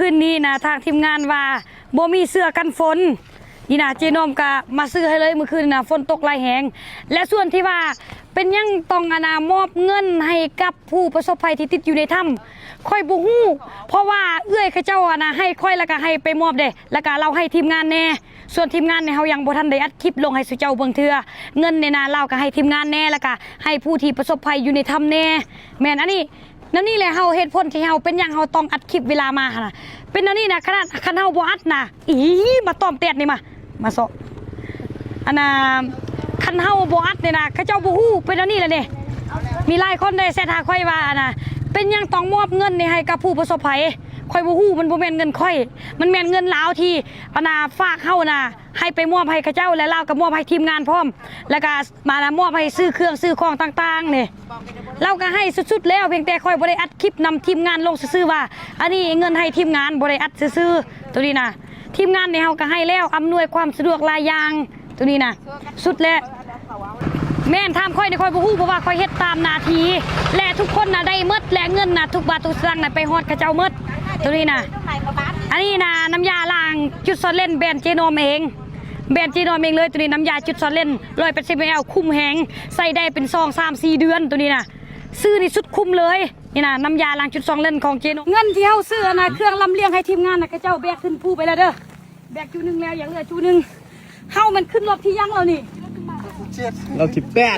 ຄືນນີ້ນະ ທາງທີມງານວ່າບໍ່ມີເສື້ອກັນຝົນ ນີ້ນະ ເຈນ້ອມກະມາຊື້ໃຫ້ເລີຍ. ມື້ຄືນນີ້ນະ ຝົນຕົກຫຼາຍແຮງ ແລະ ສ່ວນທີ່ວ່າເປັນຫຍັງຕ້ອງ ອັນນະ ມອບເງິນໃຫ້ກັບຜູ້ປະສົບໄພທີ່ຕິດຢູ່ໃນຖ້ຳ ຂ້ອຍບໍ່ຮູ້ ເພາະວ່າເອື້ອຍເຂົາເຈົ້າ ອັນນະ ໃຫ້ຂ້ອຍ ແລ້ວກະໃຫ້ໄປມອບເດ້ ແລ້ວກະລາວໃຫ້ທີມງານແດ່. ສ່ວນທີມງານນີ້ ເຮົາຍັງບໍ່ທັນໄດ້ອັດຄລິບລົງໃຫ້ສູ່ເຈົ້າເບິ່ງເທື່ອ. ເງິນນີ້ນະ ລາວກະໃຫ້ທີມງານແດ່ ແລ້ວກະໃຫ້ຜູ້ທີ່ປະສົບໄພຢູ່ໃນຖ້ຳແດ່. ແມ່ນ ອັນນີ້ ແນວນີ້ແຫຼະ ເຮົາ ເຫດຜົນທີ່ເຮົາ ເປັນຫຍັງເຮົາຕ້ອງອັດຄລິບເວລາມາຫັ້ນນະ ເປັນແນວນີ້ນະ. ຂະໜາດ ຄັນເຮົາບໍ່ອັດນະ ອີ ມາຕ້ອມແຕດນີ້ ມາ ມາເຊາະ ອັນນະ ຄັນເຮົາບໍ່ອັດນີ້ນະ ເຂົາເຈົ້າບໍ່ຮູ້. ເປັນແນວນີ້ແຫຼະນີ້ ມີຫຼາຍຄົນໄດ້ແຊັດຫາຂ້ອຍວ່າ ອັນນະ ເປັນຫຍັງຕ້ອງມອບເງິນນີ້ໃຫ້ກັບຜູ້ປະສົບໄພ. ຂ້ອຍບໍ່ຮູ້ ມັນບໍ່ແມ່ນເງິນຂ້ອຍ ມັນແມ່ນເງິນລາວທີ່ ອັນນະ ຝາກເຮົານະ ໃຫ້ໄປມອບໃຫ້ເຂົາເຈົ້າ ແລະ ລາວກໍມອບໃຫ້ທີມງານພ້ອມ ແລ້ວກໍມານະ ມອບໃຫ້ຊື້ເຄື່ອງຊື້ຂອງຕ່າງໆນີ້ ລາວກໍໃຫ້ສຸດໆແລ້ວ. ພຽງແຕ່ຂ້ອຍບໍ່ໄດ້ອັດຄລິບນຳທີມງານລົງຊື່ໆວ່າ ອັນນີ້ເງິນໃຫ້ທີມງານ ບໍ່ໄດ້ອັດຊື່ໆ. ໂຕນີ້ນະ ທີມງານນີ້ເຮົາກໍໃຫ້ແລ້ວ ອຳນວຍຄວາມສະດວກຫຼາຍຢ່າງ. ໂຕນີ້ນະ ສຸດແລ້ວ. ແມ່ນ ຖາມຂ້ອຍນີ້ ຂ້ອຍບໍ່ຮູ້ ເພາະວ່າຂ້ອຍເຮັດຕາມໜ້າທີ່ ແລະ ທຸກຄົນນະໄດ້ໝົດ ແລະ ເງິນນະ ທຸກບາດທຸກສະຕາງນະ ໄປຮອດເຂົາເຈົ້າໝົດ. ໂຕນີ້ນະ ອັນນີ້ນະ ນ້ຳຢາລ້າງຈຸດຊອນເຫຼັ້ນ ແບຣນເຈນ້ອມເອງ ແບຣນເຈນ້ອມເອງເລີຍ. ໂຕນີ້ນ້ຳຢາຈຸດຊອນເຫຼັ້ນ ຮ້ອຍແປດສິບ ມລ ຄຸ້ມແຮງ ໃຊ້ໄດ້ເປັນສອງ ສາມ ສີ່ເດືອນ. ໂຕນີ້ນະ ຊື້ນີ້ສຸດຄຸ້ມເລີຍ. ນີ້ນະ ນ້ຳຢາລ້າງຈຸດຊອນເຫຼັ້ນຂອງເຈນ້ອມ. ເງິນທີ່ເຮົາຊື້ ອັນນະ ເຄື່ອງລຳລຽງໃຫ້ທີມງານນະ ເຂົາເຈົ້າແບກຂຶ້ນພູໄປແລ້ວເດີ ແບກຈຸໜຶ່ງແລ້ວ ຍັງເຫຼືອຈຸໜຶ່ງ. ເຮົາມັນຂຶ້ນລອບທີຫຍັງແລ້ວນີ້? ເຈັດ ລອບທີແປດ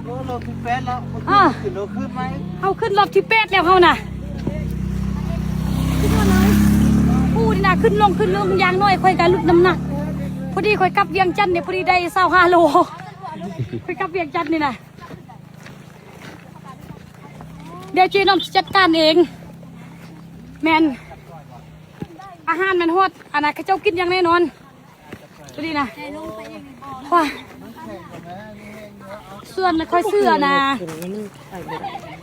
ໂອ້ ລອບທີແປດແລ້ວ. ອ່າ ຂຶ້ນ ເຮົາຂຶ້ນໄປ ເຮົາຂຶ້ນລອບທີແປດແລ້ວເຮົານະ. ຂຶ້ນຮອດເລີຍ ປູນີ້ນະ ຂຶ້ນລົງ ຂຶ້ນລົງ ຢ່າງໜ້ອຍຂ້ອຍກະຫຼຸດນ້ຳໜັກ. ພໍດີຂ້ອຍກັບວຽງຈັນນີ້ ພໍດີໄດ້ຊາວຫ້າໂລ ຂ້ອຍກັບວຽງຈັນນີ້ນະ. ດຽວເຈນ້ອມຊິຈັດການເອງ. ແມ່ນ ອາຫານແມ່ນຮອດ ອັນນະ ເຂົາເຈົ້າກິນຢ່າງແນ່ນອນ. ໂຕນີ້ນະ ຂ້ອຍ ສ່ວນຂ້ອຍຊື້ ອັນນະ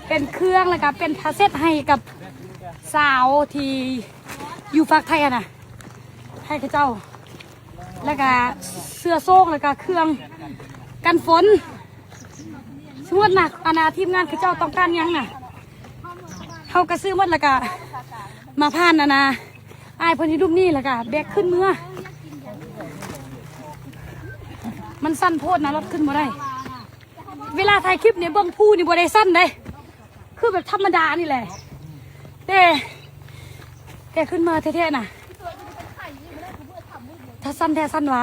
ເປັນເຄື່ອງ ແລ້ວກະເປັນຜ້າເຊັດໃຫ້ກັບສາວທີ່ຢູ່ຟາກໄທຫັ້ນນະ ໃຫ້ເຂົາເຈົ້າ ແລ້ວກະເສື້ອໂສ້ງ ແລ້ວກະເຄື່ອງກັນຝົນ. ສົມມຸດນະ ອັນນະ ທີມງານເຂົາເຈົ້າຕ້ອງການຫຍັງນະ ເຮົາກະຊື້ໝົດ ແລ້ວກະມາຜ່ານ ອັນນະ ອ້າຍເພິ່ນຢູ່ລຸ່ມນີ້ ແລ້ວກະແບກຂຶ້ນເມືອ. ມັນຊັນໂພດນະ ລົດຂຶ້ນບໍ່ໄດ້. ເວລາຖ່າຍຄລິບນີ້ ເບິ່ງພູນີ້ບໍ່ໄດ້ຊັນເດ້ ຄືແບບທຳມະດານີ້ແຫຼະ ແຕ່ ແຕ່ຂຶ້ນມາແທ້ໆນະ ຖ້າຊັນແທ້ຊັນຫວາ.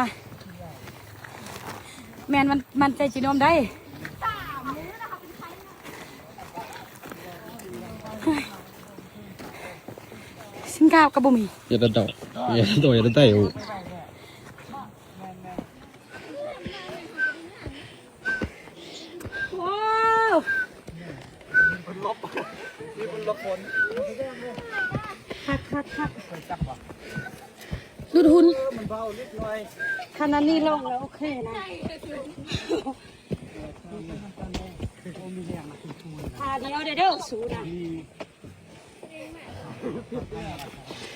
ແມ່ນ ມັນ ມັນໃຈຈີນອມໄດ້. ສິນຄ້າກໍບໍ່ມີ ຢ່າໄດ້ເດົາ ຢ່າໄດ້ເດົາ ຢ່າໄດ້ເດົາ. ວ້າວ ມີຄົນຫຼົບ ມີຄົນຫຼົບຝົນ ຄັກໆໆ ຫຼຸດຫຸ່ນ ເອີ ມັນເບົາເລັກນ້ອຍ ຂະໜາດນີ້ລົງແລ້ວໂອເຄນະ ທ່າດຽວເດີ ເດີ ສູນະ. ເ